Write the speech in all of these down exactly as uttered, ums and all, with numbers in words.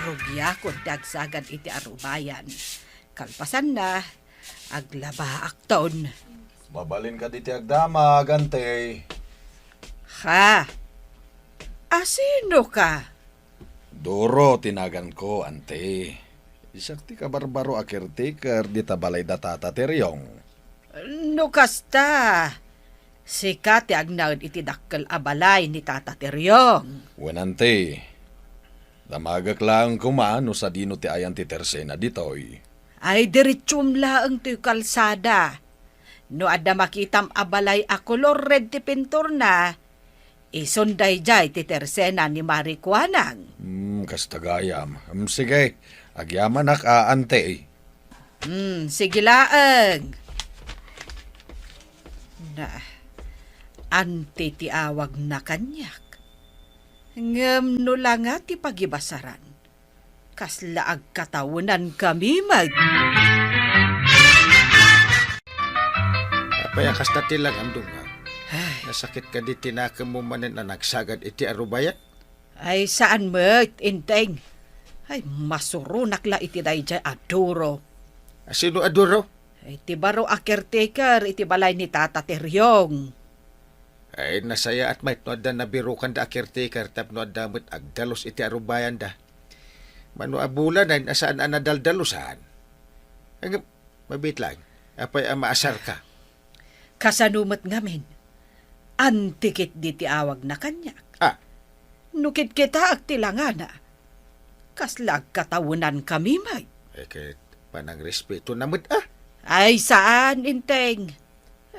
Rugiakon ti agsagad iti arubayan. Kalpasanna, aglabaakton. Mabalin kadi ti agdamag, Ante? Ha? Asino ka? Duro ti naganko, Ante. Siak ti kabarbaro a caretaker dita balay da Tata Teriong. No kasta, sika ti agnaed iti dakkel a balay ni Tata Teriong. Wen, Ante. Damagek laeng koma no sadino ti ayan ti tersena ditoy. Ay, diretsom laeng toy kalsada. No adda makitam a balay a kolor red ti pinturna, isun daydiay ti tersena ni Mari Kuanang. Hmm, kasta gayam. Hmm, sige, agyamanak a, Ante. Hmm, sige laeng. Na, Ante ti awagna kaniak. Ngem no la nga ti pagibasaran, kasla agkatawenanka met. Apay a kasta ti langandong, ha? Ay. Nasakit kadi ti nakemmo manen a nagsagad iti arubayan? Ay, saan met, Enteng. Ay, masuronak la iti daydiay a duro. A, sino a duro? Ay, ti baro a caretaker iti balay ni Tata Teriong. Ay, nasayaat met no adda nabirokanda a caretaker tapno adda met agdalus iti arubayanda. Mano a bulan ay nasaan a nadaldalusan. Ay, nga, mabit lang. Apay a maasarka? Kasano met ngamin? Ante ketdi ti awagna kaniak. Ah. No kitkitaek ti langana, kasla agkatawenanka met. Eh, ket panangrespeto na met, ah. Ay, saan, Enteng.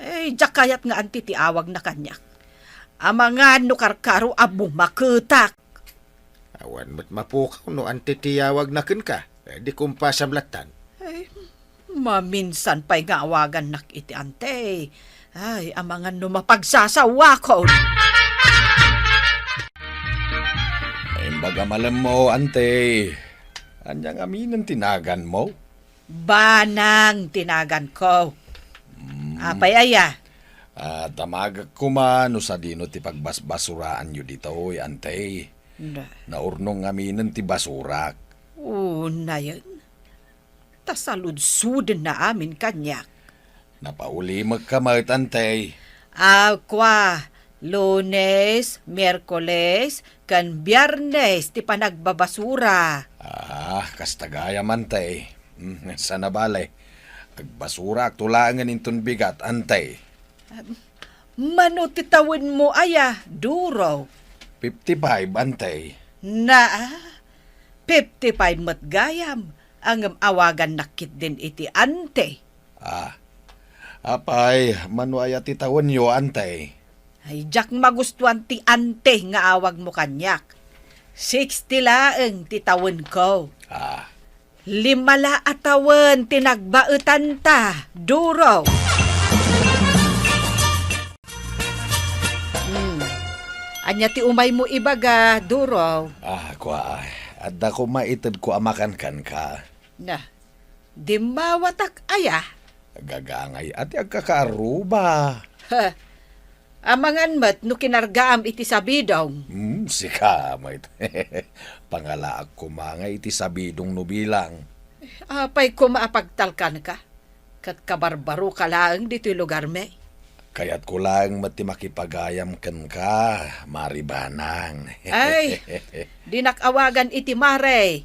Eh, diak kayat nga Ante ti awagna kaniak. Amangan no karkaro a bumaketak. Awan met mapukaw no Ante ti awagna kenka. Eh, di kumpasam lattan. Eh, maminsan pay nga awagannak iti Ante. Ay, amangan no mapagsasawakon. Imbag a malemmo, Ante. Ania ngamin ti naganmo? Banang ti naganko. Mm. Apay aya? Ah, damagek koma no sadino ti pagbasbasuraanyo ditoy, Ante. Na. Naurnong ngamin ti basurak. Unayen. Ta saludsodenna amin kaniak. Napaulimekka met, Ante. Ah, kua, Lunes, Miyerkules, ken Biyernes ti panagbabasura. Ah, kasta gayam, Ante. Mm, sana bale. Agbasuraakto laengen inton bigat, Ante. Mano ti tawenmo aya, Duro? Fifty-five, Ante. Na, fifty-five met gayam, ngem awagannak ketdin iti Ante. Ah. Apay, mano aya ti tawenyo, Ante? Ay, diak magustuan ti Ante nga awagmo kaniak. Sixty laeng ti tawenko. Ah. Lima la a tawen ti nagbaetanta, Duro. Hmm. Ania ti umaymo ibaga, Duro? Ah, kua, adda koma itedko a makan kenka. Na, dimmawatak aya? Gagangay a ti agkakaarruba. Ha, amangan met no kinargaam iti sabidong. Hmm, sika met. Pangalaak koma nga iti sabidong no bilang. Apay koma a pagtalkanka? Ket kabarbaroka laeng ditoy lugarmi. Kayatko laeng met ti makipagayam kenka, Mari Banang. Ay, dinak awagan iti Mare.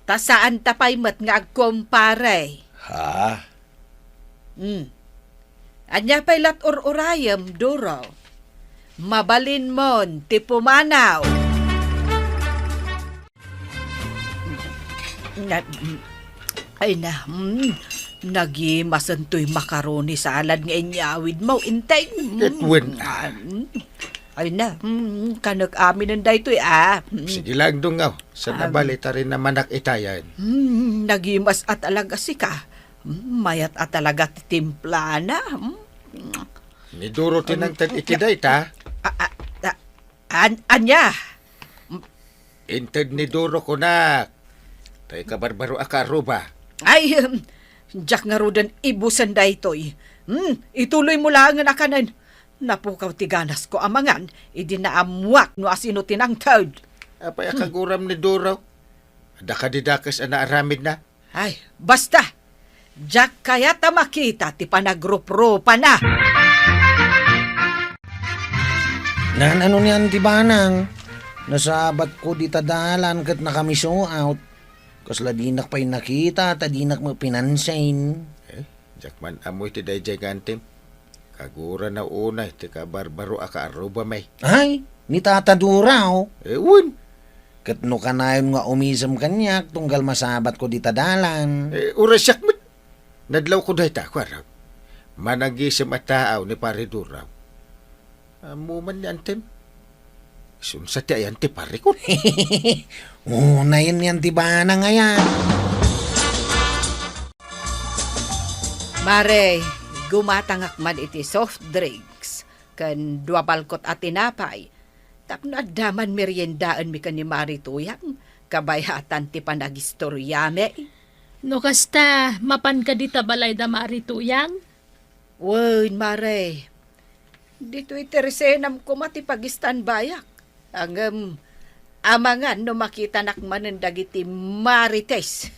Ta saanta pay met nga agkumpare. Ha? Hmm. Ania pay lat ur-urayem, Duro? Mabalinmon ti pumanaw. Na, ay na, hmm, nagimasen toy macaroni salad nga inyawidmo, Enteng. Hmm. Ket wen, ah. Hmm. Ay na, hmm, kanek aminen daytoy, ah. Hmm. Sige lang, Dungaw. Sana bale, tarinamanak itayan. Hmm, nagimas a talaga sika. Hmm, mayat a talaga ti timplana. Hmm. Ni Duro ti nangted iti dayta? A, a, a, an-, ania? Inted ni Duro kunak. Tay kabarbaro a kaarruba. Ay, em, diak ngaruden ibusen daytoy. Hmm, ituloymo laengen a kanen. Napukaw ti ganasko a mangan, idi naammuak no asino ti nangted. Apay a kaguram ni Duro? Adda kadi dakes a naaramidna? Ay, basta! Diak kayat a makita ti panagruprupana. Naan-ano ni Auntie Banang? Nasabatko dita dalan ket nakamisuaw. Kasla dinak pay nakita ta dinak met pinansin. Eh, diak man ammo iti daydiay nga antim. Kagurana unay ti kabarbaro a kaarrubami. Ay, ni Tata Duraw. Eh, wen. Ket no kanayon nga umisem kaniak, tunggal masabatko dita dalan. Eh, uray siak met. Nadlawko dayta, kuarag. Managisem a taaw ni Pari Duraw. Ammo man ni Antem. Isunsa ti ayan ti parikot? Unayen ni Auntie Banang aya. Mare, gumatangak man iti soft drinks ken dua balkot a tinapay tapno adda man meriendaenmi ken ni Mari Tuyang kabayatan ti panagistoriami. No kasta, mapan kadi ta balay da Mari Tuyang? Wen, Mare. Ditoy tersenam koma ti pagistanbayak. Ngem, amangan no makitanak manen dagiti marites.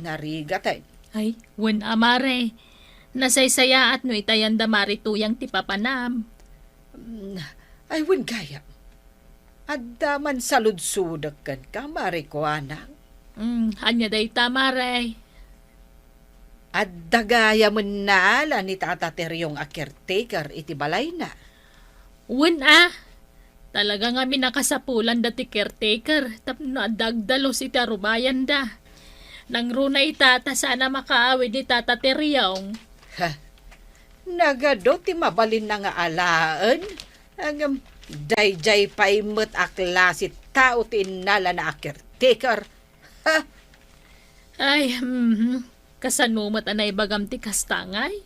Narigaten. Ay, wen a, Mare. Nasaysayaat no itayan da Mari Tuyang ti papanam. Mm, ay, wen gayam. Adda man saludsodek kenka, Mare Kuana. Mm, ania dayta, Mare? Adda gayamen naala ni Tata Teriong a caretaker iti balayna. Wen a, talaga ngamin a kasapulan dati caretaker tapno adda agdalus iti arubayanda. Nangruna ita ta saan a makaawid ni Tata Teriong. Ha, nagadu ti mabalinna nga alaen, ngem daydiay pay met a klase tao ti innalana a caretaker. Ha? Ay, mhm. Kasano met a naibagam ti kasta ngay?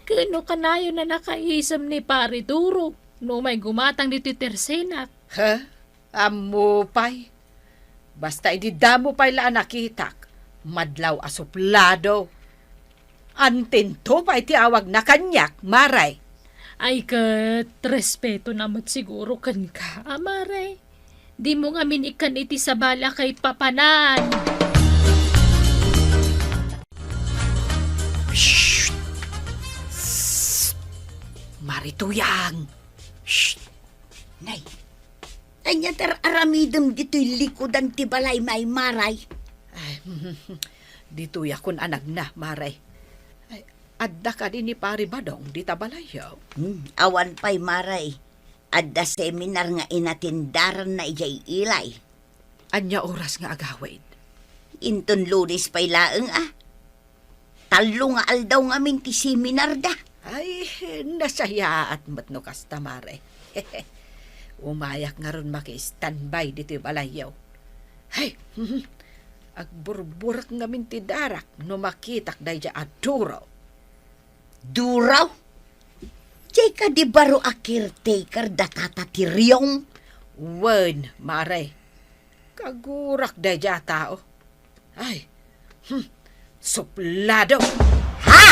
Ken no kanayon a nakaisem ni Pari Duro, no umay gumatang ditoy tersenak. Ha? Ammo pay. Basta idi damo pay la a nakitak, madlaw a suplado. Antinto pay ti awagna kaniak, Mare. Ay ket, respeto na met siguro kenka, a Mare. Dimo ngamin ikkan iti sabali a kaipapanan. Shh! Shh! Mare Tuyang! Shh! Nay, ania ti ar-aramidem ditoy likudan ti balay, Mare? Ay, ditoy a kun-anagna, Mare. Ay, adda kadi ni Pari Badong dita balayyo? Hmm, awan pay, Mare. Adda seminar nga inatendaranna idiay Ilay. Ania oras nga agawid? Inton Lunes pay laeng, a. Tallo nga aldaw ngamin ti seminarda. Ay, nasayaat met no kasta, Mare. Umayak ngarud maki-standby ditoy balayyo. Ay, agburburek ngamin ti darak no makitak daydiay a Duro. Duro? Diay kadi baro a caretaker da Tata Tiriong? Wen, Mare. Kagurak daydiay a tao. Ay, hmm, suplado! Ha?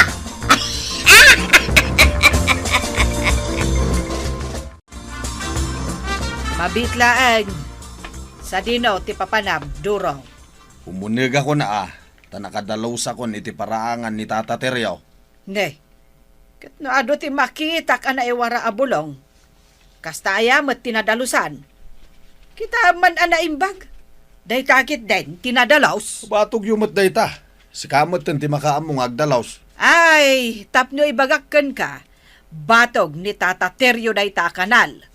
Mabiit laeng. Sadino ti papanam, Duro? Umunegakon a, ta nakadalosakon iti paraangan ni Tata Terio. Ne, ket no adu ti makitak a naiwara a bulong, kasta aya met ti nadalusan? Kita man a naimbag, dayta ketdin ti nadalus. Batogyo met dayta. Sika metten ti makaammo nga agdalus. Ay, tapno ibagak kenka, batog ni Tata Terio dayta a kanal.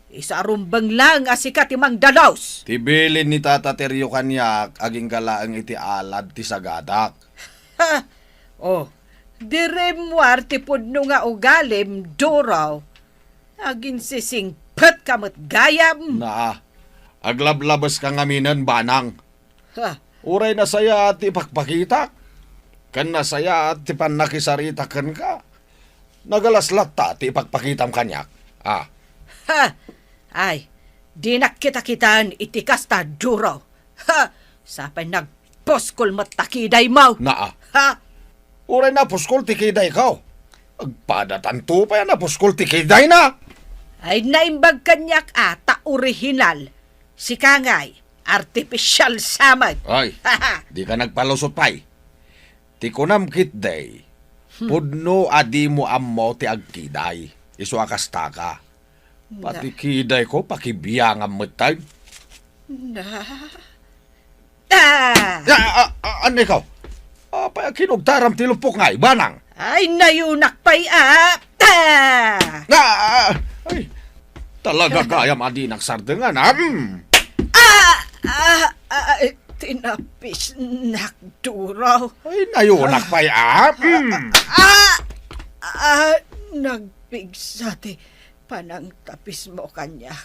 Isu a rumbeng laeng a sika ti mangdalus. Ti bilin ni Tata Terio kaniak, agingga laeng iti alad ti sagadak. Ha! Oh, di rimmuar ti pudno nga ugalim, Duro. Aginsisingpetka met gayam. Naa, aglablabeska ngaminen, Banang. Ha. Uray nasayaat ti ipakpakitak, ken nasayaat ti pannakisaritak kenka, nagalas latta ti ipakpakitam kaniak. Ah. Ha! Ay, dinak kitakitaen iti kasta, Duro. Ha! Sapay nagpuskol met ta kidaymo. Naa. Ha! Uray napuskol ti kidayko, agpadatanto pay a napuskol ti kidayna. Ay, naimbag kaniak a ta orihinal. Sika ngay, artificial sa met. Ay, dika nagpalusot pay. Ti kunam ketdi, Hmm. pudno a dimo ammo ti agkiday. Isu a kastaka. Na- Pati kidayko, pakibiangam metten. Na- Ah! Ah, ah, ah, anay ka? Apay a kinugtaram ti lupok ngay, banang? Ay, nayunak pay, ah! Ah! Ah, ah, ay, talaga gayam a dinak sardengan, ah, mm. Ah! Ah! Ay, tinapisnak, Duro. Ay, nayunak pay, ah, mm. Ah! Ah! Nagpigsa ti panangtapismo kaniak.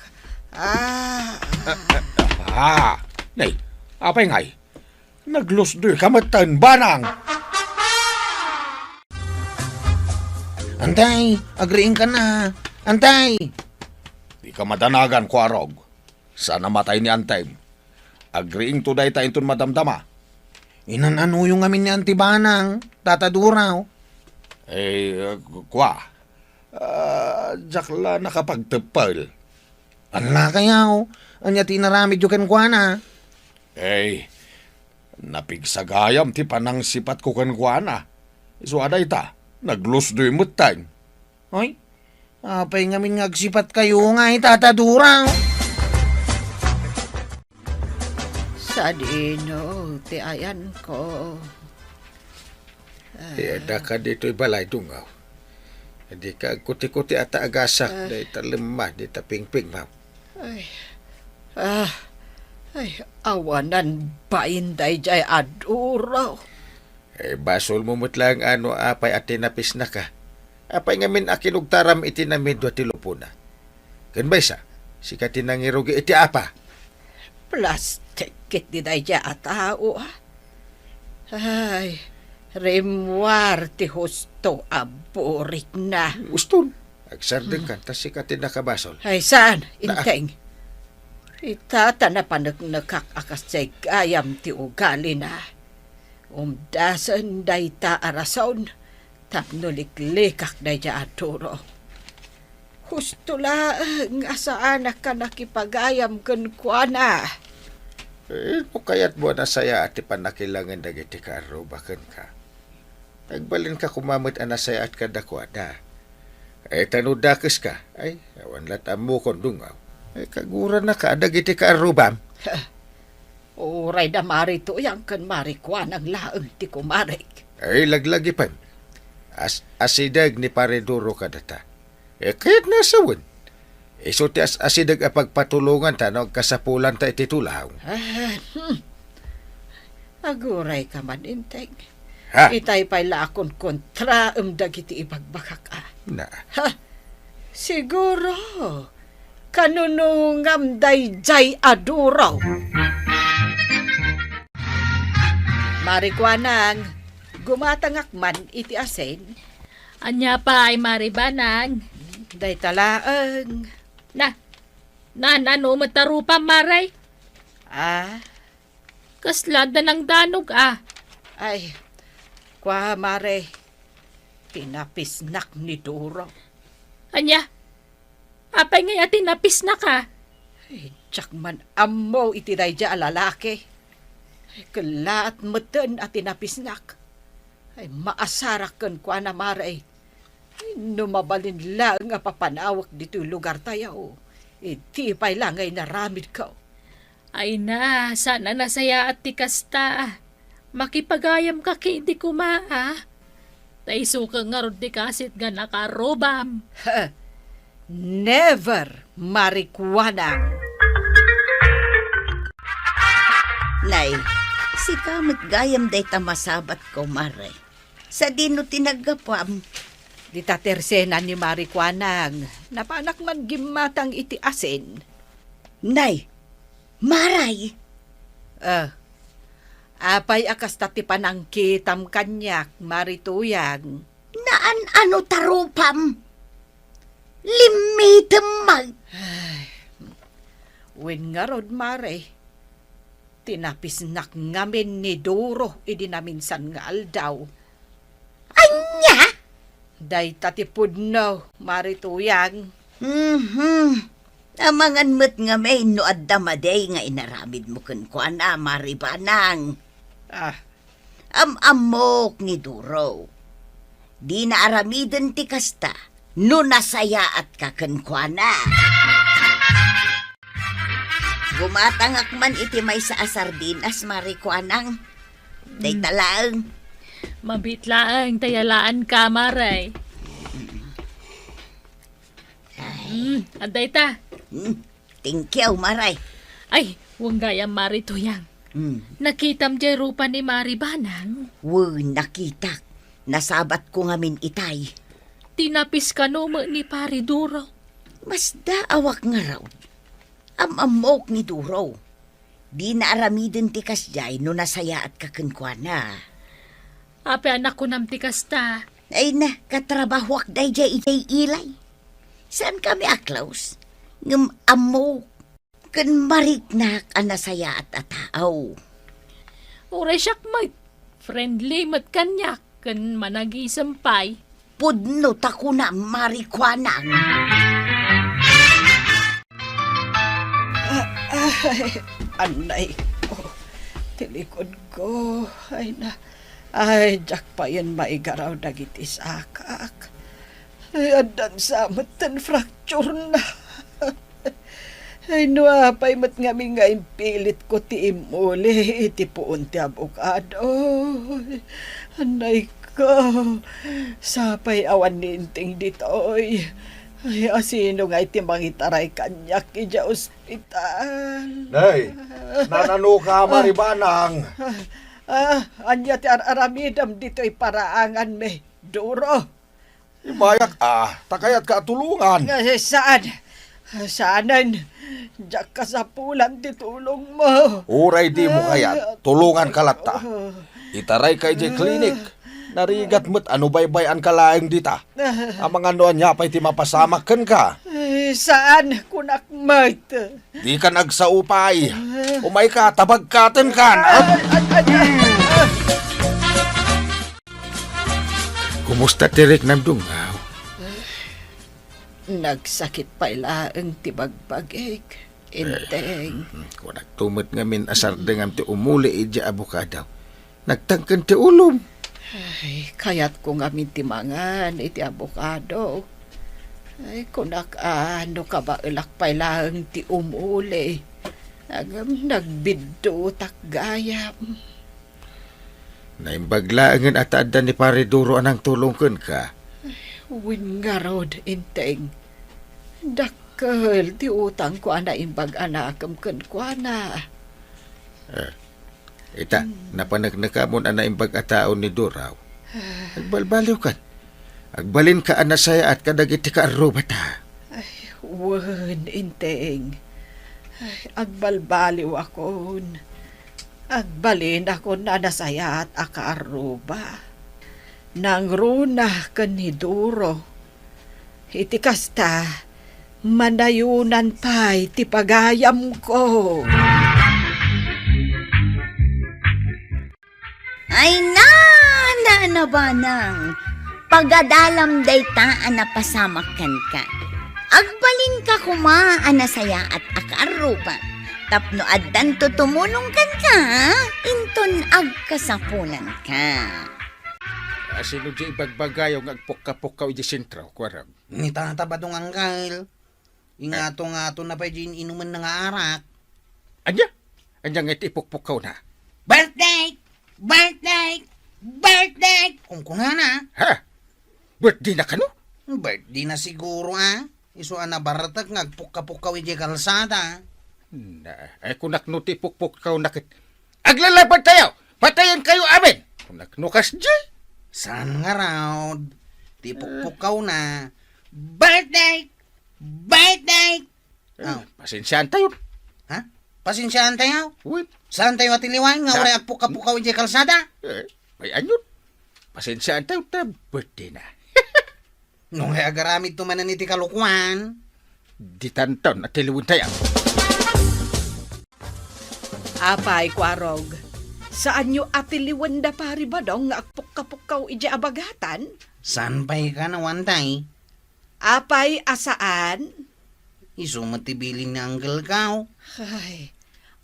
Ah! Ah, ah, ah. Nay, apay ngay? Naglusdoyka metten, banang. Antay, agriingkan a. Antay! Dika madanagan, Kuarog. Saan a matay ni Antay. Agriingto dayta inton madamdama. Inan-anoyo ngamin ni Anti Banang, Tata Duraw? Eh, kua. Ah, diak la nakapagteppel. Ala kayaw, ania ti inaramidyo kenkuana? Eh, napigsa gayam ti panangsipatko kenkuana. Isu a dayta, naglusdoy metten. Ay, apay ngamin nga agsipatkayo ngay, Tata Duraw? Sadino ti ayanko? Ah. Adda ka ditoy balay, Dungaw. Dika agkutikuti a ta agasak, ah, dayta lemma, dita pingpingmaw. Ay. Ah. Ay, awanan bain daydiay a Duro. Eh, basolmo met laeng a no apay a tinapisnaka. Apay ngamin a kinugtaram iti namidua ti lupona? Ken maysa, sika ti nangirugi iti apa? Plastik ketdi daydiay a tao, ah. Ay, rimmuar ti husto a burikna. Uston, agsardengkan, ta sika ti nakabasol. Ay, saan, na- Inteng? Ita ta napaneknekak a kasdiay gayam ti ugalina. Umdasen dayta a rason tapno liklikak daydiay a Duro. Husto laeng a saanak a nakipagayam kenkuana. Eh, no kayatmo a nasayaat ti pannakilangen dagiti kaarruba kenka, agbalinka koma met a nasayaat kadakuada. Eh, ta no dakeska, ay, awan la't ammokon, Dungaw. Ay, kaguranaka dagiti kaarrubam. Uray da Mari Tuyang ken Mari Kuanang laeng ti kumarek. Ay, laglagipen. As-, asideg ni Pare Duro kadata. Eh, kayatna a sawen. Isu ti as-, asideg a pagpatulonganta no agkasapulanta iti tulaw. Ah, hmm. Agurayka man, Inteng. Ha? Itay pay la a kunkontraem dagiti ibagbagak, a. Na. Ha? Siguro, kanunungam daydiay a Duro. Mari Kuanang, gumatangak man iti asin. Ania pay, Mari Banang? Dayta laeng. Na, naan-ano met a rupam, Mari? Ah? Kasla danangdanog, a. Ay, kua, Mari, tinapisnak ni Duro. Ania? Apay ngay a tinapisnaka? Ay, diak man ammo iti daydiay a lalaki. Ay, kellaat metten a tinapisnak. Ay, maasarak kenkuana, Mari. Ay, no mabalin laeng a papanawek ditoy lugartayo, idi pay la nga inaramidko. Ay na, saan a nasayaat ti kasta. Makipagayamka ketdi koma, a. Ta isu ket ngarud ti kasitgan a kaarrubam. Never, Mari Kuanang. Nay, sika met gayam dayta masabatko, Mari. Sadino ti naggapuam? Dita tersena ni Mari Kuanang, napanak man gimmatang iti asin. Nay, Mari! Ah, apay a kasta ti panangkitam kaniak, Mari Tuyang? Naan-ano ta rupam? Limmitem man. Ay, wen ngarud, Mari. Tinapisnak ngamin ni Duro idi naminsan nga aldaw. Ania? Dayta ti pudno, Mari Tuyang. Mhm. Amangan met ngamin no adda madi nga inaramidmo kenkuana, Mari Banang. Ah. Am-ammok ni Duro. Dina aramiden ti kasta no nasayaatka kenkuana. Gumatangak man iti maysa a sardinas, Mari Kuanang. Dayta Mm. laeng. Mabiit laeng, ta yalaanka, Mari. Ay. Mm, adda ita. Mm, thank you, Mari. Ay, wen gayam, Mari Tuyang. Mm. Nakitam diay rupa ni Mari Banang? Wen, nakitak. Nasabatko ngamin itay. Tinapis kano met ni Pari Duro? Masdaawak ngarud. Am-ammok ni Duro. Dina aramiden ti kasdiay no nasayaatka kenkuana. Apay a nakunam ti kasta? Ay na, katrabahoak daydiay idiay ilay. Saankami a close, ngem ammok ken mariknak a nasayaat a tao. Uray siak met, friendly met kaniak ken managisem pay. Pudno ta kuna, Mari Kuanang. Ah, ay, anay ko. Ti likod ko. Ay na. Ay, diak payen maigaraw dagiti sakak. Ay, addan sa met ten fracture na. Ay, no apay met ngamin nga impilitko ti immuli iti puon ti abokado. Anay ko, sapay awan ni Inting ditoy. Ay, asino ngay ti mangitaray kaniak idiay ospital? Nay, nanano ka, Ah. Mari Banang? Ah, ah, ania ti ar-aramidem ditoy paraanganmi, Duro? Ibayak, ah, ta kayatka a tulongan. Eh, saan? Saanen. Diak kasapulan ti tulongmo. Uray dimo kayat, tulonganka latta. Itarayka idiay klinik. Narigat met a no baybay-anka laeng dita. Amangan no ania pay ti mapasamak kenka. Eh, saan, kunak met. Dikan agsao pay. Umayka, ta bagkatenkan, ah. Ay, ay, ay, ay. Kumusta ti riknam, Dungaw? Nagsakit pay laeng ti bagbagik, Inteng. Eh, kunak to met ngamin a sardengam ti umuli idiay abokado. Nagtangken ti ulom. Ay, kayatko ngamin ti mangan iti abokado. Ay, kunak a no kabaelak pay laeng ti umuli. Ngem nagbiddutak gayam. Naimbag laengen a ta adda ni Pare Duro a nangtulong kenka. Wen ngarud, Inteng. Dakkel ti utangko a naimbag a nakem kenkuana. Eh, ita, Hmm. napaneknekamon a naimbag a tao ni Duro. Ah. Agbalbaliwkan. Agbalinka a nasayaat kadagiti kaarrubata. Ay, wen, Inteng. Ay, agbalbaliwakon. Agbalinakon a nasayaat a kaarruba. Nangruna ken ni Duro. Iti kasta, manayonan pay ti pagayamko. Ay na, Nana Banang! Pagadalam dayta a napasamak kenka. Agbalinka koma a nasayaat a kaarruba. Tapno addanto tumulong kenka, inton agkasapulanka. Asino di ibagbagayo nga agpukka-pukkaw iti sentro, kuarog? Ni Tata Badong Angkel. Ingato-ngato na pay di in-inumenna nga arak. Ania? Ania nga iti ipukpukkawna? Birthday! Birthday! Birthday! Kunkunana. Ha? Birthday na kano? Birthday na siguro, ah. Isu a nabartek nga agpukka-pukkaw idiay kalsada. Na, ay kunak no ti ipukpukkawna ket aglalabad tayo! Patayen kayo amin! Kunak no kasdi? Saan ngarud? Ti ipukpukkawna. Birthday! Birthday! Eh, aw. Pasensiaan tayo. Ha? Pasensiaan tayo? Wen. Saan tayo atiliwan nga Sa- uray agpukka-pukkaw idiay kalsada? Eh, may anyot. Pasensiaan tayo ta birthday na. No nga agaramid to manen iti kalokuan. Di tantan atiliwen tayo. Apay, kuarog. Saanyo atiliwen da Pari Badong nga agpukka-pukkaw idiay abagatan? Saan pay ka nawantay? Apay a saan? Isu met ti bilin ni Uncle Kao. Ay,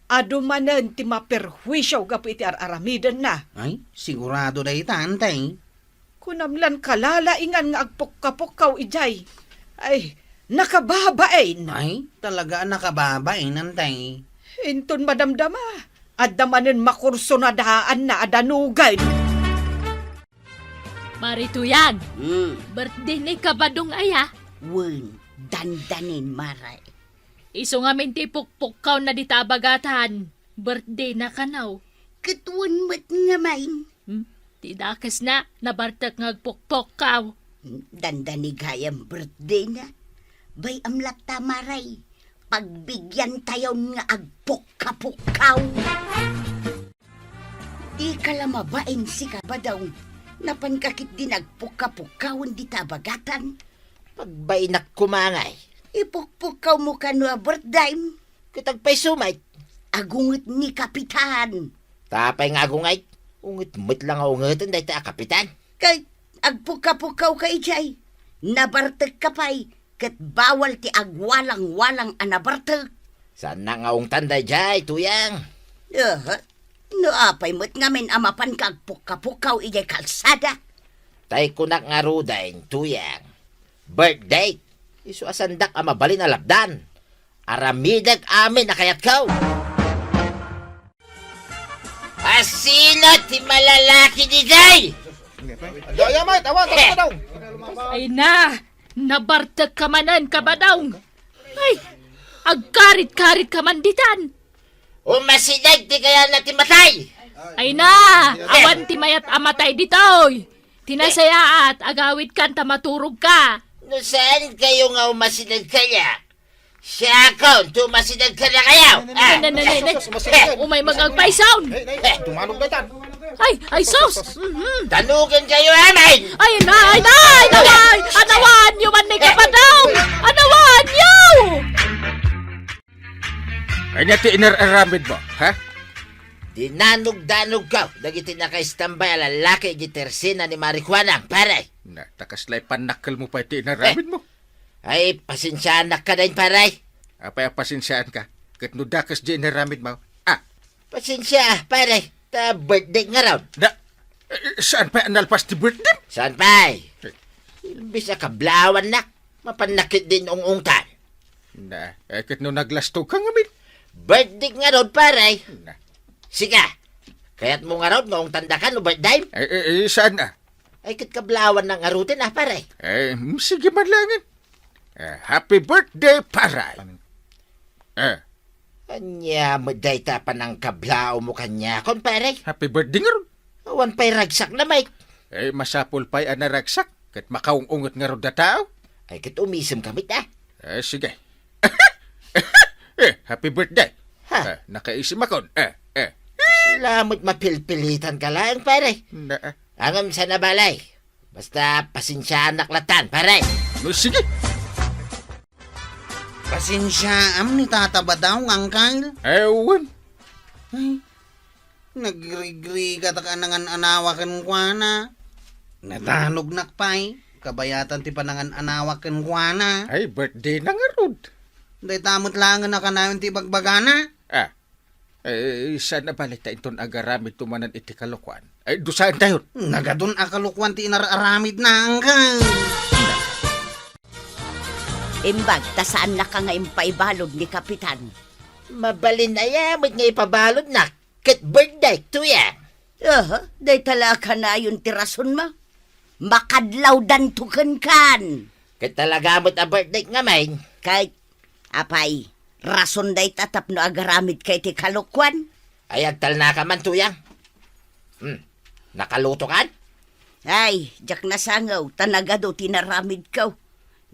adu manen ti maperhuisio gapu iti ar-aramidenna. Ay, sigurado dayta, Antay. Kunam lan kalalaingan nga agpukkapukkaw idiay. Ay, nakababain. Ay, talaga a nakababain, Antay. Inton madamdama, adda manen makursunadaanna a danugen. Mari Tuyang, Hmm. birthday ni Kabadong aya? Wen, dandanin, Mare. Isu ngamin ti pukpukkawna dita a bagatan. Birthday na kano. Ket wen met ngamin. Hmm? Ti dakesna, nabartek nga agpukpukkaw. Dandani gayam birthday na. Bay-am latta, Mare. Pagbigyantayon nga agpukkapukkaw. Dika la mabain, sika, Badong. Napanka ketdi nga agpukkapukkawen dita a bagatan. Pagbainak koma ngay. Ipukpukkawmo kano a birthdayem. Ket agpayso met? Agunget ni Kapitan. Apay nga agunget? Unget met la nga ungeten dayta a Kapitan. Ket agpukkapukkawka idiay. Nabartekka pay. Ket bawal ti agwalangwalang a nabartek. Saanna nga ungtan daydiay, Tuyang. Aha. No apay met ngamin a mapanka agpukkapukkaw idiay kalsada? Tay kunak ngaruden, Tuyang. Birthday. Isu a saandak a mabalin a lapdan. Aramidek amin a kayatko. Asino ti malalaki ditoy? Dayta met, awan, tara daw. Ay na, nabartekka manen, Kabadong. Ay, agkarit-karitka man ditan. Umasideg ti kayatna ti matay. Ay na, awan ti mayat a matay ditoy. Ti nasayaat, agawidkan ta maturogka. No saankayo nga umasideg kaniak, siakon ti umasideg kadakayo. Ne, ne, ne, ne, ne. Umay, mag-agpayson. Ay, ay, sus. Mhm. Danugenkayo amin. Ay na, ay na, ay na, ay. Anawanyo man ni Kabadong. Anawanyo. Ania ti inar-aramidmo, ha? Dinanugdanogko dagiti nakaistambay a lalaki iti tersena ni Mari Juana, pare. Na, ta kasla ipannakkelmo pay ti inaramidmo. Ay, pasensiaanak kadayn, pare. Apay a pasensiaanka? Ket no dakes di inaramidmo, ah. Pasensia, pare. Ta birthday ngarud. Na, eh, saan pay a nalpas ti birthday? Saan pay? Eh. Imbis a kablawannak, mapannak ketdin ung-ungtan. Na, eh, ket no naglastogka ngamin? Birthday ngarud, pare. Na. Sika, kayatmo ngarud nga ungtandaka no birthday? Eh, eh, eh, saan a? Ay, ket kablawannak ngaruden a, pare. Eh, mm, sige man laengen. Eh, happy birthday, pare. Eh. Ania met dayta a panangkablaawmo kaniakon, pare? Happy birthday ngarud. Awan pay ragsakna, Mike. Eh, masapul pay a naragsak, ket makaung-unget ngarud a tao. Ay, ket umisemka met, ah. Eh, sige. Eh, happy birthday. Ha? Eh, nakaisemkon. Eh, eh. Sila met mapilpilitanka laeng, pare. Na, ah. Ngem saan a bale. Basta pasensiaanak latan, pare. No, sige. Pasensiaam ni Tata Badong, Angkal. Ewan. Ay, nagrigrigatak a nangan-anawa kenkuana. Nadanognak pay. Kabayatan ti panangan-anawa kenkuana. Ay, birthday na ngarud. Dayta met laengen a kanayon ti ibagbagana. Ah, Eh, saan a bale ta inton agaramidto manen iti kalokuan? Ay, dusaentayon. Nagadun a kalokuan ti inar-aramidna, Angkal. Imbag ta saannaka nga impaibalud ni Kapitan. Mabalin aya met nga ipabaludnak ket birthday, Tuyang. Aha, dayta la a kanayon ti rasonmo. Makadlawdanto kenkan. Ket talaga met a birthday ngamin. Kay Apay, rason dayta tapno agaramidka iti kalokuan? Ay, agtalnaka man, Tuyang. Hmm, nakalutokan? Ay, diak nasangaw, ta nagadu ti naramidko.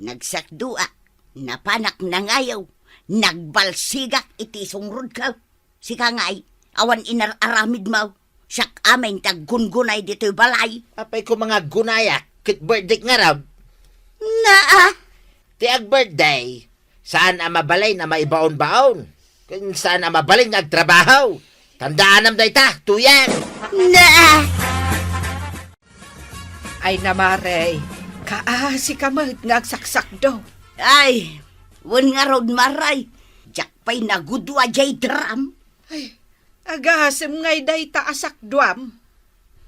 Nagsakduak, napanak nangayo, nagbalsigak iti sungrodko. Sika ngay, awan inar-aramidmo. Siak amin ti aggungunay ditoy balay. Apay koma nga aggunayak ket birthday ngarud? Naa! Ti agbirthday, saan a mabalin a maibaonbaon, ken saan a mabalin nga agtrabaho. Tandaanam dayta, Tuyang! Naa! Ay na, Mare, kaasika met nga agsaksakdo. Ay, Wen ngarud, Mare, diak pay nagudua jay drum. Ay, agasem ngay dayta a sakduam.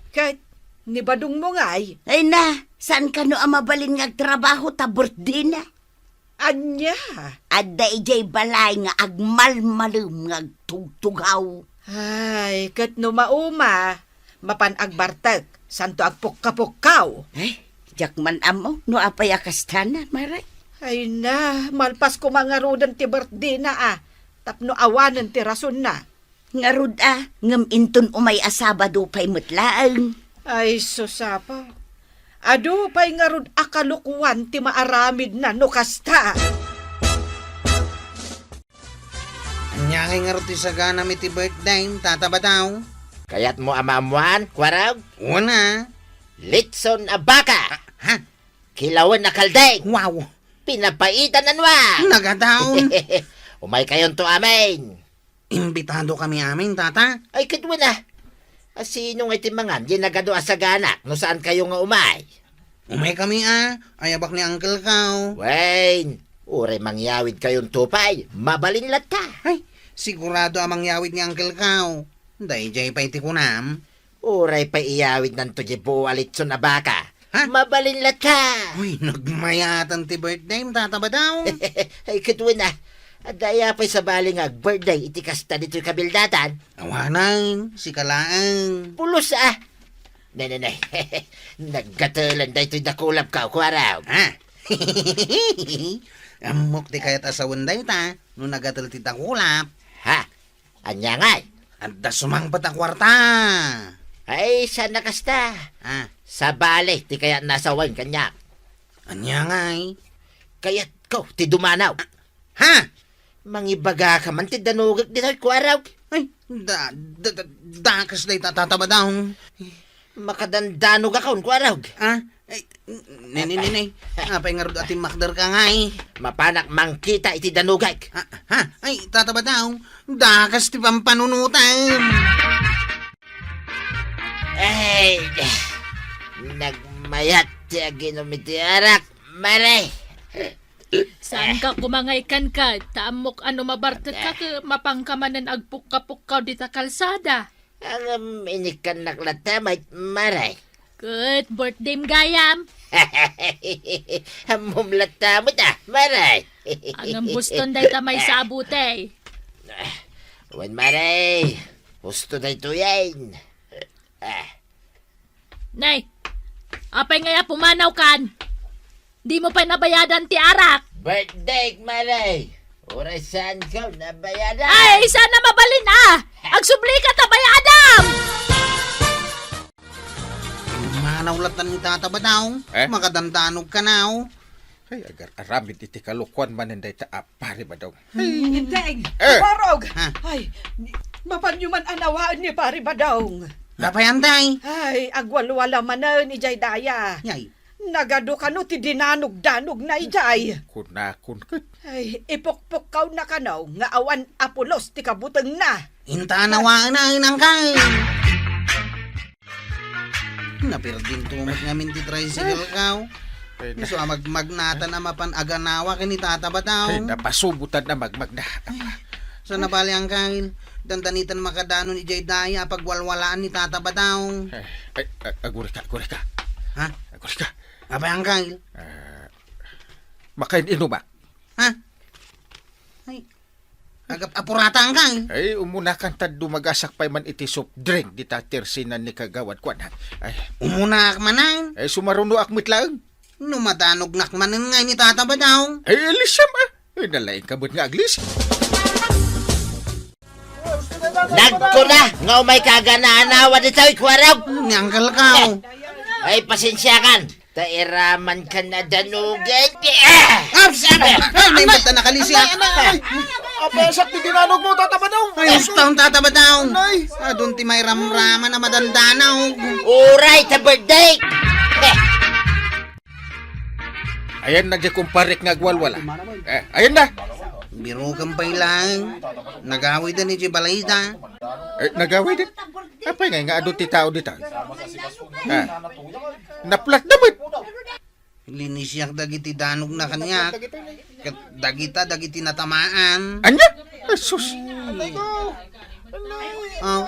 Ket ni badongmo ngay? Ay na, saan kano a mabalin nga agtrabaho ta birthday na? Ania? Adda idiay balay nga agmalmalem nga agtugtugaw. Ay, ket no mauma, mapan agbartek, santo agpukka-pukkaw. Ay, diak man ammo no apay a kastana, Mare. Ay na, malpas koma ngaruden ti birthday na a, tapno awanen ti rasonna. Ngarud a, ngem inton umay a Sabado pay met laeng. Ay, sus, apo. Adu pay ngarud a kalokoan ti maaramidna no kasta. Ania ngay ngarud ti saganam iti birthday, Tata Badaw? Kayatmo a maammoan, Kuarog? Una. Litson a baka. Ah, ha? Kilawen a kaldeng. Wow. Pinapaitan a nuang. Nagadaw. Umaykayonto amin. Imbitado kami amin, Tata. Ay, ket wen a. A, sino ngay ti mangan diay nagadu a saganak no saan kayo nga umay? Umay kami a, ayabak ni Uncle Kao. Wen, uray mangyawid kayonto pay, mabalin latta. Ay, sigurado a mangyawid ni Uncle Kao. Daydiay pay ti kunam. Uray pay iyawidnanto diay buo a litson a baka. Ha? Mabalin latta. Uy, nagmayatan ti birthday, Tata Badaw. Ay, ket wen a. Adda aya pay sabali nga ag-birthday iti kasta ditoy kabildatan? Awanan, sika laeng. Pulos a. Ne, ne, ne. Naggatelan daytoy dakulap, Kuarog. Ha? Ammok ti kayat a sawen dayta no nagatel ti dakulap. Ha? Ania ngay? Adda sumangpet a kuarta. Ay, saan a kasta. Ah. Sabali ti kayatna a sawen kaniak. Ania ngay? Kayatko ti dumanaw. Ha? Mangibagaka man ti danogek ditoy, Kuarog. Ay, da, da, da, dakes dayta, Tata Badaw. Makadandanogakon, Kuarog. Ah? Ay, ne, ne, ne, ne. Apay ngarud a timmakderka ngay? Mapanak mangkita iti danogek. Ah, ha? Ay, Tata Badaw, dakes ti pampanunotem. Ay, nagmayat ti aginom iti arak, Mare. Saanka koma nga ikkanka, ta ammok a no mabartekka, ket mapanka manen agpukka-pukkaw dita kalsada. Ngem inikkannak latta met, Mare. Ket birthdayem gayam. Ammom latta met a, Mare. Ngem huston dayta maysa a butey. Wen, Mare. Husto daytoyen. Ah. Nay, apay ngay a pumanawkan? Dimo pay nabayadan ti arak? Birthdayek, Mare. Uray saanko nabayadan. Ay, saan a mabalin a! Agsublika ta bayadam! Manaw latta ni Tata Badaw. Eh? Makadandanog kanaw. Ay, agar-aramid iti kalokuan manen dayta a Pari Badong. Ay, Inteng! Eh! Kuarog! Ha? Ay, mapanyo man a nawaen ni Pari Badong. Apay, Inteng? Ay, agwalwala manen idiay daya. Yay. Nagadu kano ti dinanogdanogna idiay. Kunakon ket. Ay, ipukpukkawna kano nga awan a pulos ti kabutengna. Inta a nawaen a, Uncle. Napirdinto met ngamin ti tricycle, Kao. Ay, na- Isu a magmagnatan a mapan aganawa ken ni Tata Badaw. Ay, napasubotan a magmagna. Ay, saan a bale, Uncle? Dandanitan makadanon idiay daya a pagwalwalaan ni Tata Badaw. Ay, ay, ag-, agurika, agurika. Ha? Agurika. Apay, Uncle? Ah, makain-inumak? Ha? Ay, agap-apuratan ka, eh. Ay, umunakan ta dumagasak pay man iti soft drink dita tersinan ni Kagawad Kuan, ha? Ay. Umunak manen? Ay, sumarunoak met laeng. No madanognak manen nga ni Tata Badaw. Ay, alisam, ah. Ay, nalaing ka met nga aglis. Nagkuna nga umay ka agananawa ditoy, Kuarog. Ni Uncle Kao. Ay, pasensiakan. Ta iraman ka na danugit. Ah! Ah, saan? Ah, may mata nakalisi, ah. Anay, anay, anay. Apesak ti dinanogmo, Tata Badaw. Ay, husto, Tata Badaw. Anay. Adun ti mairamraman a madandanaw. Uray, ta birthday. Eh. Ayan na di kumparek nga agwalwala. Eh, ayan na. Birukan pay lang. Nagawiden iti balayda. Eh, nagawiden? Apay nga, nga adu ti tao dita? Ah. Naplat na met. Linisiak dagiti danogna kaniak. Ket dagita dagiti natamaan. Ania? Ay, sus. Ay, ko. Oh,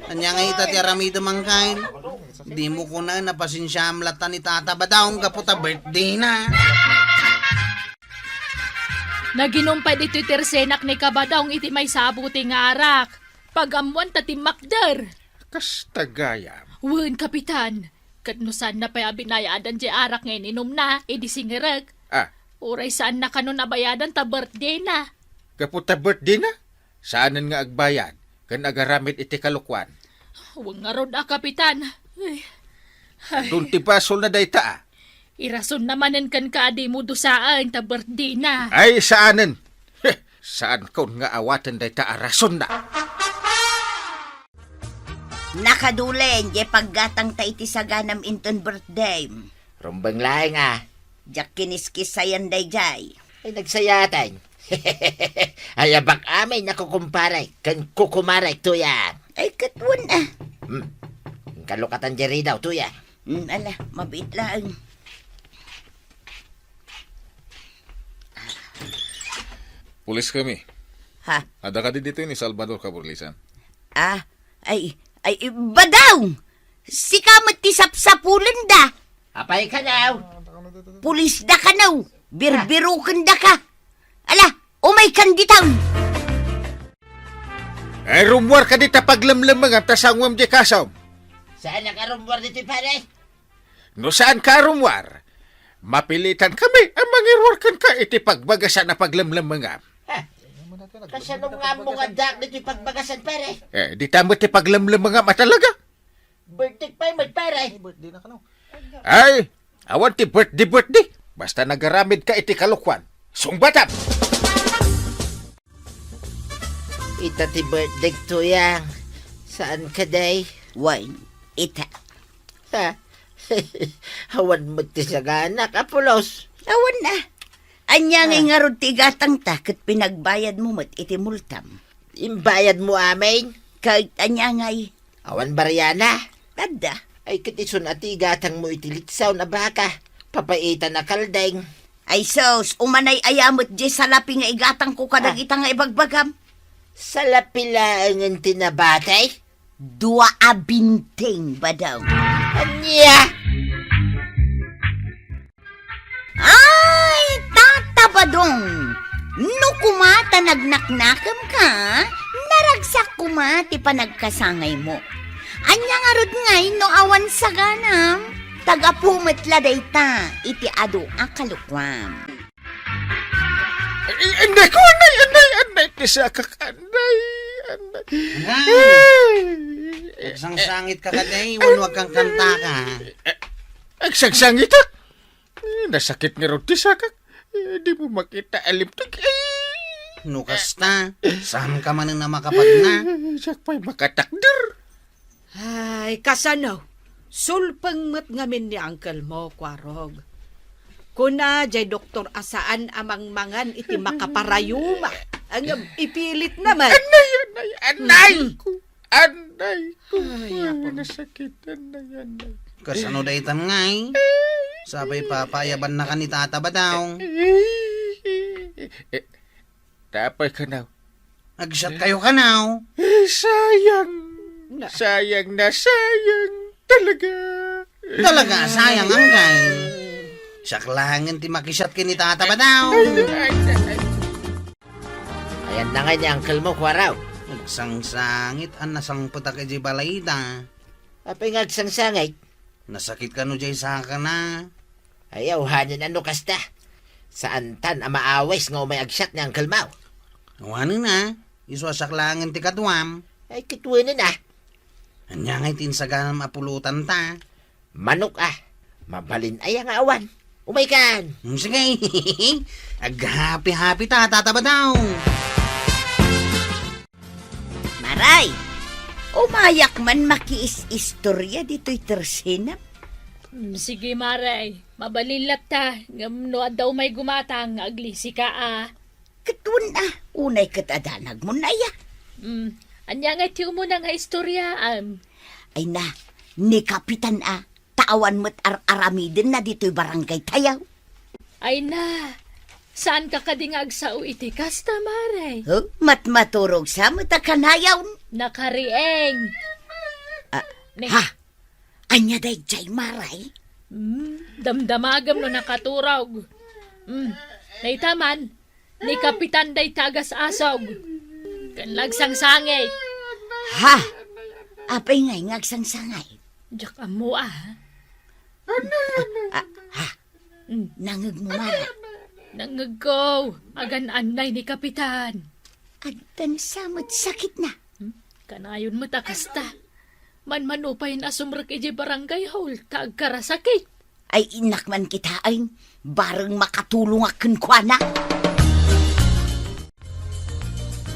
ania nga ita ti aramidem, Angkel? Dimo kunaen a pasensiaam latta ni Tata Badong gapu ta birthday na. Naginum pay ditoy tersenak ni Kabadong iti maysa a buti nga arak. Pag-ammoan ta timmakder. Kasta gayam. Wen, Kapitan. Ket no saanna pay a binayadan diay arak nga ininumna, idi singerek. Ah. Uray saanna kanon a bayadan ta birthday na. Gapu ta birthday na? Saanen nga agbayad ken agaramid iti kalokuan. Wen ngarud a, Kapitan. Ay. Adun ti basolna dayta, a. Irasonna manen kenka a dimo dusaen ta birthday na. Ay, saanen. Heh, saankon nga awaten dayta a rasonna. Nakadulen, diay paggatangta iti saganam inton birthday. Rumbeng laeng, a. Diak kiniskissayan daydiay. Ay, nagsayaten. Ay, abak amin a kukumpare ken kukumare, Tuyang. Ay, ket wen, a. Hmm. Inkalokatan diay ridaw, Tuyang. Hmm, ala, mabiit laeng. Pulis kami. Ha? Adda kadi ditoy ni Salvador Kaburlisan? Ah, ay, ay, Badong! Sika met ti sapsapulenda. Apay kanaw? Pulisda kanaw. Birbirukendaka. Ala, umaykan ditan. Ay, rummuar kadi ta paglemlemmengam ta sanguem diay kasom. Saan a rummuar ditoy, pare? No saanka a rummuar, mapilitan kami a mangiruar kenka iti pagbagasan a paglemlemmengam. Ha? Kasano nga ammo nga addaak ditoy pagbagasan, pare? Eh, dita met ti paglemlemmengam a talaga. Birthday pay met, pare. Ay, awan ti birthday, birthday. Basta nagaramidka iti kalokuan. Sungbatam! Ita ti birthday, Tuyang. Saan kadi? Wen, ita. Ha? Awan met ti saganak a pulos. Awan a. Ania ngay ngarud ti igatangta ket pinagbayadmo met iti multam? Imbayadmo amin? Ket ania ngay? Awan bariana? Adda. Ay, ket isun a ti igatangmo iti litsaon a baka. Papaitan a kaldeng. Ay sus, umanay aya met diay salapi nga igatangko kadagita nga ibagbagam? Salapi laengen ti nabati? Dua a binting, Badong. Ania? Ay, Tata Badong! No koma ta nagnaknakemka, naragsak koma ti panagkasangaymo. Ania ngarud ngay no awan saganam? Ta gapu met la dayta iti adu a kalokuam. Ay, anay ko, anay, anay, anay, ti sakak, anay, anay. Anay. Ay. Agsangsangitka kadi, wenno agkankantaka? Eh, agsangsangitak? Eh, nasakit ngarud ti sakak. Eh, dimo makita a limtek. Eh. No kasta, saanka manen a makapagna? Eh, siak pay makatakder. Ay, kasano? Sulpeng met ngamin ni uncle mo, Kuarog. Kuna diay doktor a saan a mangmangan iti makaparayuma. Ngem ipilit naman. Anay, anay, anay ko. Anay ko. Ay, apo. Nasakit, anay, anay. Kasano daytan ngay? Sapay papaayabannaka ni Tata Badong. Eh, eh, eh, eh, Tapay kanaw. Agsiatkayo kanaw. Eh, sayang. Na. Sayang na sayang talaga. Talaga, sayang, anggal. Siak laengen ti makisiat ken ni Tata Badong. Ay, ay, ay, ay. Ayan na nga ni uncle mo, Kuarog. Agsangsangit, a nasangpetak iti balayda. Apay nga agsangsangit? Nasakit kano diay sakana? Ay, awanen a no kasta. Saantan a maawis nga umay agsiat ni Uncle Mau. Awanen a, isu a siak laengen ti kaduam. Ay, kitwenen a. Ania ngay ti insaganam a pulotanta? Manok a. Mabalin aya nga awan? Umaykan! Hmm, sige. Aghapi-hapi ta, Tata Badong. Maray, umayak man makiis-istorya ditoy tersenam. Hmm, sige, Maray. Mabalin latta, ngem no adda umay gumatang, aglisika a. Ket wen a, unay ket a danagmon aya. Hmm, ania ngay ti umuna nga istoryaam? Ay na, ni Kapitan a. ta awan met ar-aramidenna ditoy barangaytayo. Ay na, saanka kadi nga agsao iti kasta, Mare? Huh? Matmaturog sa met a kanayon. Nakarieng. Ah, Ni- ha? Ania daydiay, Mare? Hmm, damdamagem no nakaturog. Hmm, dayta man, ni Kapitan dayta agas-asog. Ken nagsangsangit. Ha? Apay ngay nga agsangsangit? Diak ammo, ah. Ah, ha? Hmm. Nangngegmo, Mare? Nangngegko. Agan-annay ni Kapitan. Addan sa met sakitna. Hmm? Kanayon met a kasta. Manmano payen a sumrek idiay barangay hall ta agkarasakit. Ay, innak man kitaen, bareng makatulongak kenkuana.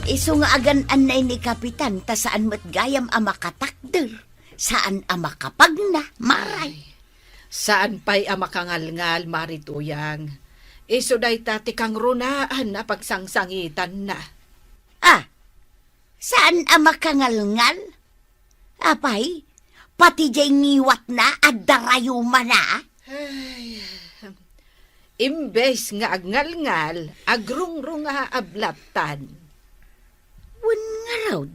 Isu nga agan-annay ni Kapitan ta saan met gayam a makatakder, saan a makapagna, Mare. Saan pay a makangalngal, Mare Tuyang. Isu dayta ti kangrunaan a pagsangsangitanna. Ah, saan a makangalngal? Apay, pati diay ngiwatna, adda rayumana? Ay, imbes nga agngalngal, agrungrungaablattan. Wen ngarud,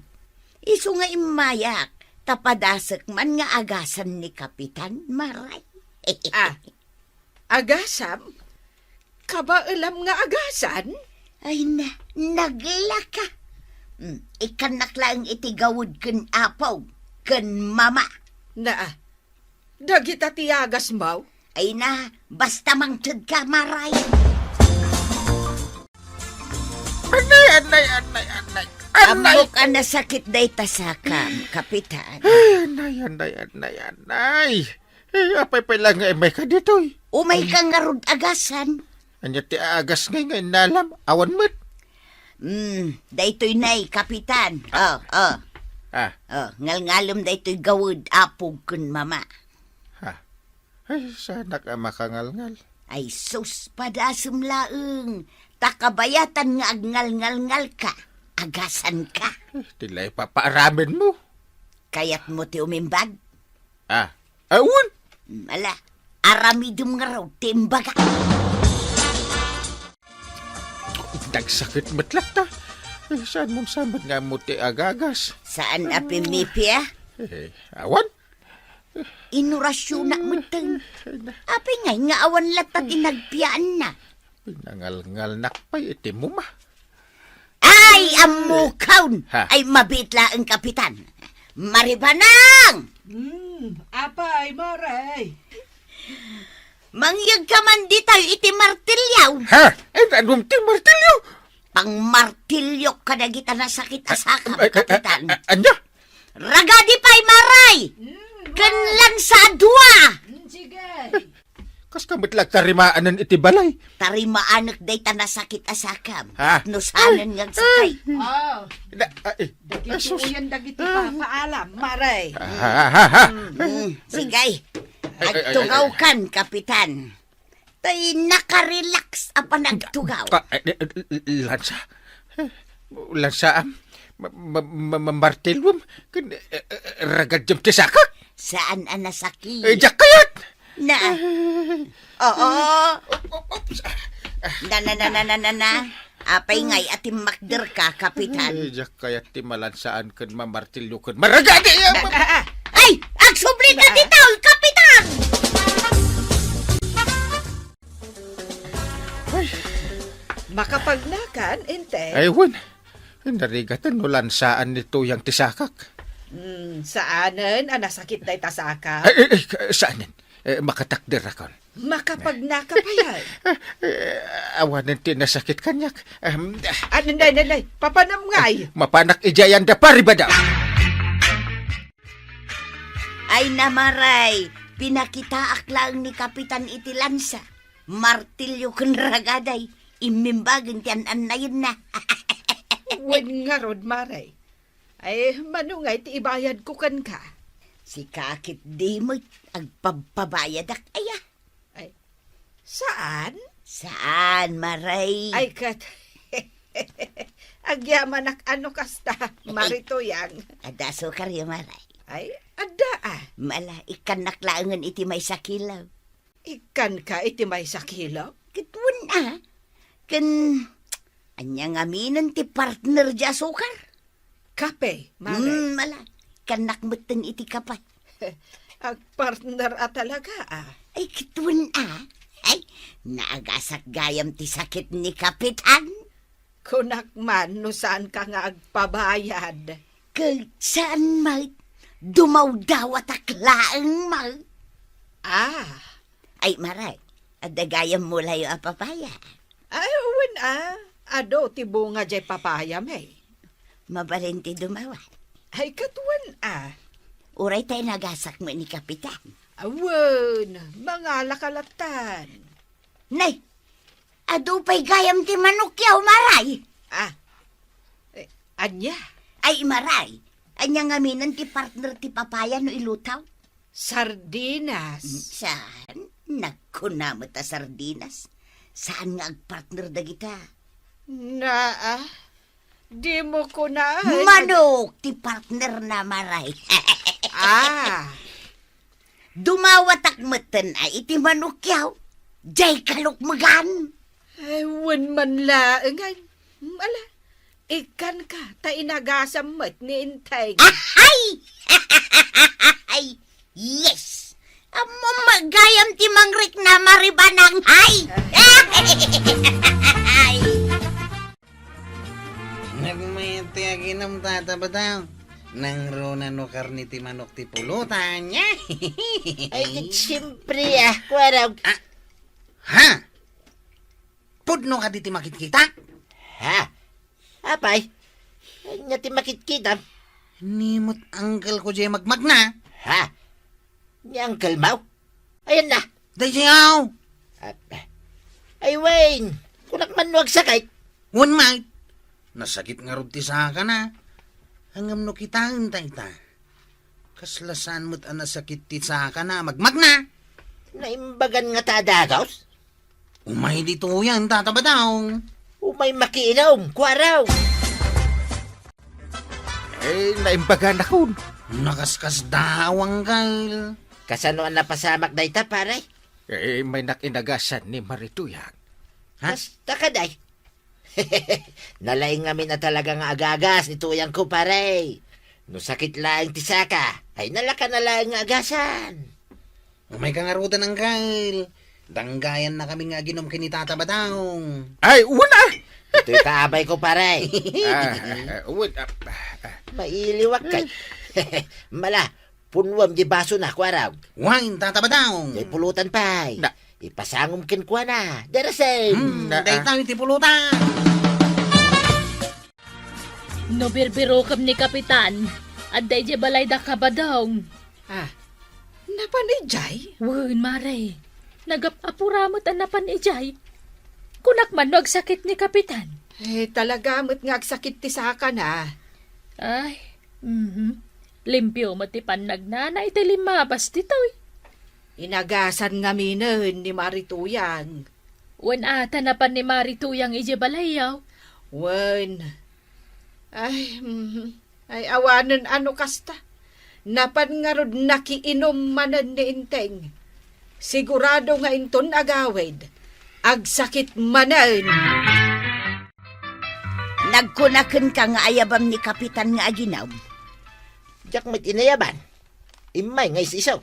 isu nga immayak, ta padasek man nga agasan ni Kapitan, Mare. Ah, agasam? Kabaelam nga agasan? Ay na, naglaka. Hmm, ikkannak laeng iti gawed ken Apo, ken Mama. Naa, dagita ti agasmo? Ay na, basta mangtedka, Mare. Annay, annay, annay, annay. Annay. Ammok a nasakit dayta sakam, Kapitan. Ay, annay, annay, annay, annay. Eh, apay pay laeng nga immayka ditoy? Umayka ngarud agasan. Ania ti agas ngay nga innalam? Awan met. Hmm, daytoy nay, Kapitan. Ah. Oh, oh. Ah. Oh, ngalngalem daytoy gawed, Apo ken Mama. Ha? Ay, saanak a makangalngal. Ay sus, padasem laeng. Ta kabayatan nga agngalngalngalka, agasanka. Eh, ti la ipapaaraminmo. Kayatmo ti umimbag? Ah, awan. Hmm, ala, aramidem ngarud ti imbagak. Nagsakit met latta. Eh, saanmo sa met nga ammo ti agagas? Saan a pimipia? Eh, awan. Inorasyonak metten. Ay, na. Apay ngay nga awan latta ti nagpiaanna? Pinangalngalnak pay iti muma. Ay, ammokon! Ha? Ay, mabiit laeng, Kapitan. Maribanang! Hmm, apay, Mare? Mangyegka man ditoy iti martilyo. Ha? Ay, anum ti martilyo? Pangmartilyok kadagita nasakit a sakam, ay, ay, Kapitan. A-, a-, ania? Ragadi pay, Mare! Hmm, ken lansa a dua! Hmm, sige. Kaska met la agtarimaanen iti balay? Tarimaanek dayta nasakit a sakam. Ha? Tapno saanen nga agsakay. Ay. Oh. Da-, ah, eh. Dagiti, ah, sus, uyan dagiti, ah, papaalam, Mare. Ah, ha, ha, ha. Mm, mm. Sige. Ay, ay, ay, ay, ay. Agtugawkan, Kapitan. Tay nakarelax a panagtugaw. Ah, eh, eh, lansa. Lansa, am. Ma-, ma-, ma-, ma-, martilyom. Ken, eh, eh, ragad jam ti sakak. Saan a nasakit? Eh, diak kayat. Na. Oo. Op, op, op. Na, na, na. Apay ngay a timmakderka, Kapitan? Eh, diak kayat ti malansaan ken mamartilyo ken maragadi. Ah, ah, ah. Ay, agsubli ka ditoy, Kapitan! Ay. Makapagnakan, Inte? Ay, wen. Narigaten no lansaan ni Tuyang ti sakak. Hmm, saanen a nasakit dayta sakak? Ay, ay, ay, saanen. Eh, makatakderakon. Makapagnaka pay ay. Eh, eh, awanen ti nasakit kaniak. Ehem, ah. Anenday, anenday. Papanam ngay. Mapanak idiay anda paribada. Ay, Mare, pinakitaak laeng ni Kapitan iti lansa, martilyo ken ragaday, immimbagen ti an-annayenna. Wen ngarud, Mare. Ay, mano ngay ti ibayadko kenka? Sika ketdi met agpabpabayadak aya? Ay, saan? Saan, Mare? Ay, ket, agyamanak a no kasta, Mare Tuyang. Adda asukar, Mare. Ay, adda, Mala, ikkannak laengen iti maysa kilo. Ikkanka iti maysa kilo? Ket wen a. Ken, ania ngaminen ti partner diay asukar? Kape, Mare. Mm, mala, ikkannak metten iti kape. Agpartner a talaga, a. Ay, ket wen a. Ay, naagasak gayam ti sakit ni Kapitan. Kunak man no saanka nga agpabayad. Ket saan met, dumawdawatak laeng met. Ah. Ay, Mare, adda gayam mulayo a papaya. Ay, wen a, adu ti bunga diay papayam, eh. Mabalin ti dumawat. Ay, ket wen a. Uray ta inagasak met ni Kapitan. Awen, mangalaka lattan. Nay, adu pay gayam ti manokyaw, Mare. Ah, eh, ania? Ay, Mare, ania ngaminen ti partner ti papaya no ilutaw? Sardinas. Saan? Nagkuna met a sardinas. Saan nga agpartner dagita? Naa, dimo kuna. Manok ti partner na, Mare. Ah. Dumawatak metten a iti manokyaw. Diay kalukmegan. Ay, wen man laengen. Ala, ikkanka, ta inagasam met ni Enteng. Ahay! Ay, yes! Ammom met gayam ti mangrikna, Mare Banang, hay! Ay! Nagmayat ti aginum, Tata Badang. Nangruna no karne ti manok ti pulutan, nia? Ay, ket siempre, a, Kuarog. Ah, ha? Pudno kadi ti makitkitak? Ha? Apay? Ania ti makitkitam? Ni met uncle ko diay magmagna. Ha? Ni uncle mo? Ayan na. Daydiay, aw. Ah, ay, wen, kunak man no agsakit. Wen met. Nasakit ngarud ti sakana. Ngem no kitaenta ita. Kasla saan met a nasakit ti sakana a magmagna. Naimbagan ngata a dagus? Umay ditoyen, Tata Badong. Umay makiinum, Kuarog. Eh, naimbaganakon. Nakaskasdaaw, uncle. Kasano a napasamak dayta, pare? Eh, maynak inagasan ni Mari Tuyang. Ha? Kasta kadi. Nalaing ngamin a talaga nga agagas ni Tuyangko, pare. No sakit laeng ti saka, ay nalaka na laeng nga agasan. Umayka ngaruden, uncle. Danggayannakami nga aginum ken ni Tata Badong. Ay, wen a! Itoy kaabayko, pare. Ah, ah, ah, wen, ah, ah, ah. Mailiwak kay. Mala, punnuem diay basona, Kuarog. Wen, Tata Badong. Diay pulutan pay. Na- Ipasangom kenkuana. Darasem. Hmm, na- dayta iti pulutan. No birbirokem ni Kapitan, adda idiay balayda, Kabadong. Ah, napan idiay? Wen, Mare. Nagap-apura met a napan idiay. Kunak man no agsakit ni Kapitan. Eh, talaga met nga agsakit ti sakana. Ay, mhm. Limpio met ti pannagnana iti limmabas ditoy. Inagasan ngaminen ni Mari Tuyang. Wen a, ta napan ni Mari Tuyang idiay balayyo? Wen. Ay, mhm. Ay, awanen a no kasta. Napan ngarud nakiinum manen ni Enteng. Sigurado nga inton agawid, agsakit manen. Nagkuna kenka nga ayabam ni Kapitan nga aginum? Diak met inayaban. Immay nga is-isu.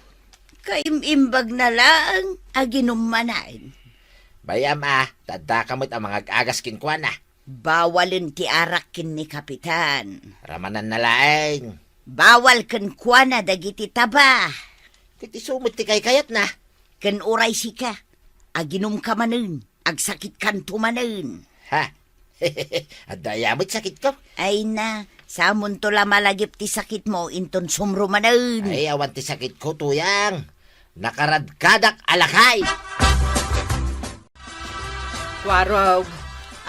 Kaim-imbagna laeng, aginum manen. Bay-am a, ta addaka met a mangag-agas kenkuana. Bawalen ti arak ken ni Kapitan. Ramananna laeng. Bawal kenkuana dagiti taba. Ket isu met ti kaykayatna. Ken uray sika, aginumka manen, agsakitkanto manen. Ha? Adda aya met sakitko? Ay na, samonto la malagip ti sakitmo inton sumro manen. Ay, awan ti sakitko, Tuyang. Nakaradkadak a lakay. Kuarog,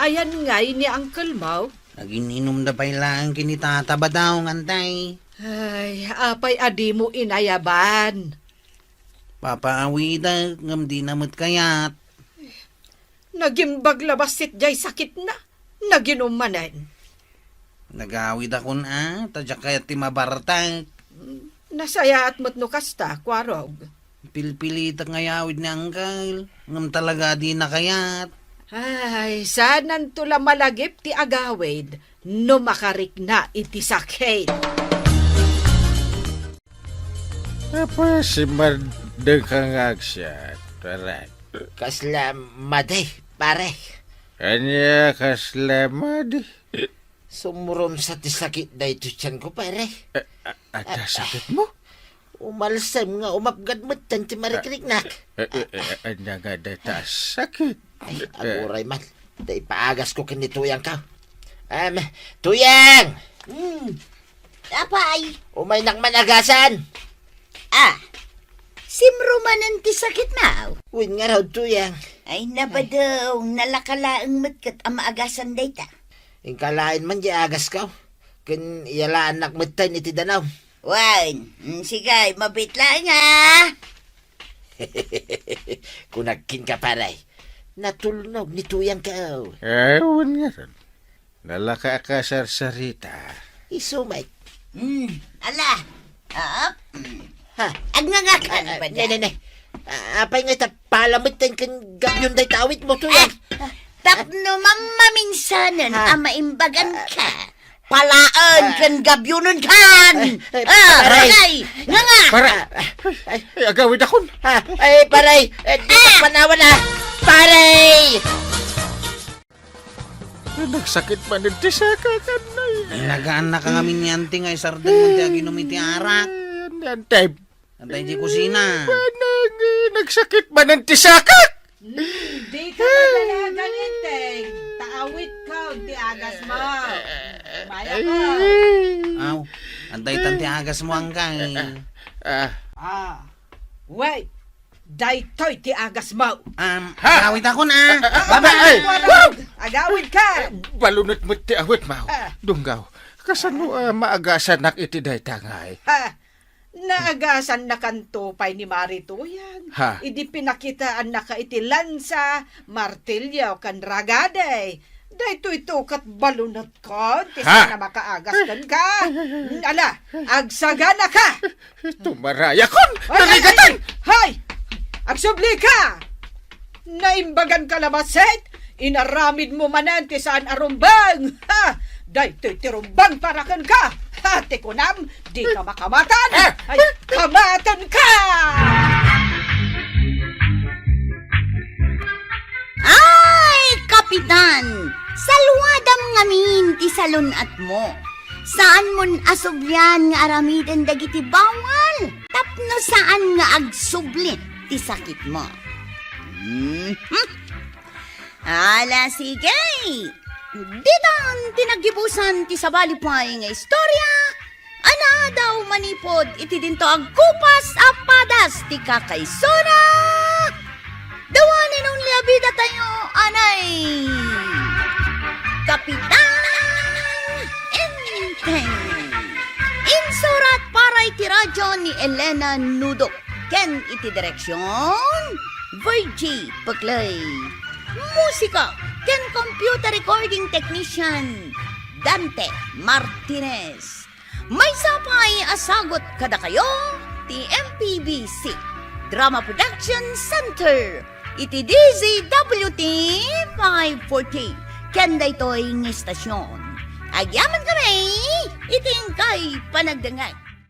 ayan ngay ni uncle mo? Agin-inumda pay laeng ken ni Tata Badong, antay. Ay, apay a dimo inayaban? Papaawidek, ngem dina met kayat. Nagimbag la bassit diay sakitna. Naginum manen. Nagawidakon a, ta diak kayat ti mabartek. Nasayaat met no kasta, Kuarog. Pilpilitek nga iyawid ni Angkel, ngem talaga a dina kayat. Ay, saananto la malagip ti agawid no makarikna iti sakit. Apay a simmardengka nga agsiat, pare? Kasla madi, pare. Ania kasla madi? Sumrumsa ti sakit daytoy tianko, pare. A, a, adda sakitmo? Umalsem nga umapgad metten ti marikriknak. A, a, a, a, ania nga dayta a sakit? Ay, aguray man. Ta ipaagasko ken ni Tuyangko. Em, Tuyang! Hmm. Apay? Umaynak man agasan. Ah, simrumanen ti sakitmo? Wen ngarud, Tuyang. Ay, nabadew, nalaka laeng met ket a maagasan dayta. Inka laeng man diay agasko, ken iyalaannak metten iti danum. Wen, mm, sige, mabiit laeng, a. Kunak kenka, pare, natulnog ni Tuyangko. Ay, wen ngarud. Nalaka a kasarsarita. Isu met. Hmm, ala. Ah, hmm. Ha? Agngangakan. Ah, pay ne, ne, ne. Ah, apay nga ita palametten ken gabion dayta awitmo, Tuyang? Ah, tapno mammaminsanen a maimbaganka. Palaen ken gabionenkan. Ay, ay, ah, pare. Pare. Nganga. Pare. Ay, ay, agawidakon. Ha? Ay, pare. Eh, di ka panawan, ah. Pare! Nagsakit manen ti sakak, anay. Ay, nagaannaka ngamin ni Auntie nga isardengmo ti aginum iti arak. Ay, Auntie. Antay di kusina. Manang, eh, nagsakit manen ti sakak. Hmm, di ka madalagan, Enteng. Ta awitka ti agasmo. Maya ka. Aw, antay tan ti agasmo, angka, eh. Ah. Ah. Wait. Daytoy ti agasmo. Um, ha? Agawidakon, ah. Ah, baba. Ay! Agawidka. Balunet met ti awitmo. Ah. Dunggaw, kasano, ah, maagasanak iti dayta ngay? Ha? Naagasannakanto pay ni Mari Tuyang. Ha? Idi pinakitaannaka iti lansa, martilyo, ken ragade. Daytoyto ket balunetko ti saan a makaagas kenka. Ala, agsaganaka. Tumarayakon! Ay, ay, ay, ay! Narigaton! Hay! Agsublika! Naimbaganka labasit? Inaramidmo manen ti saan a rumbeng! Ha! Daytoy ti rumbeng para kenka! Ha! Ti kunam, dika makamatan! Ah! Ay, kamatenka! Ay, Kapitan! Saluadam ngamin ti salun-atmo. Saanmon a sublian nga aramiden dagiti bawal tapno saan nga agsubli ti sakitmo. Mhm. Ala, sige. Ditan ti naggibusan ti sabali pay nga istorya. Ania daw manipud iti dinto agkupas a padas ti kakaisuna? The one and only a bidatayo, anay, Kapitan Enteng. Insurat para iti radyo ni Elena Nudok ken iti direksion, Virgie Peclay. Musika ken computer recording technician, Dante Martinez. Maysa pay a sagut kadakayo ti M P B C Drama Production Center iti D Z W T five forty ken daytoy nga istasyon. Agyamankami iti inkay panagdengngeg.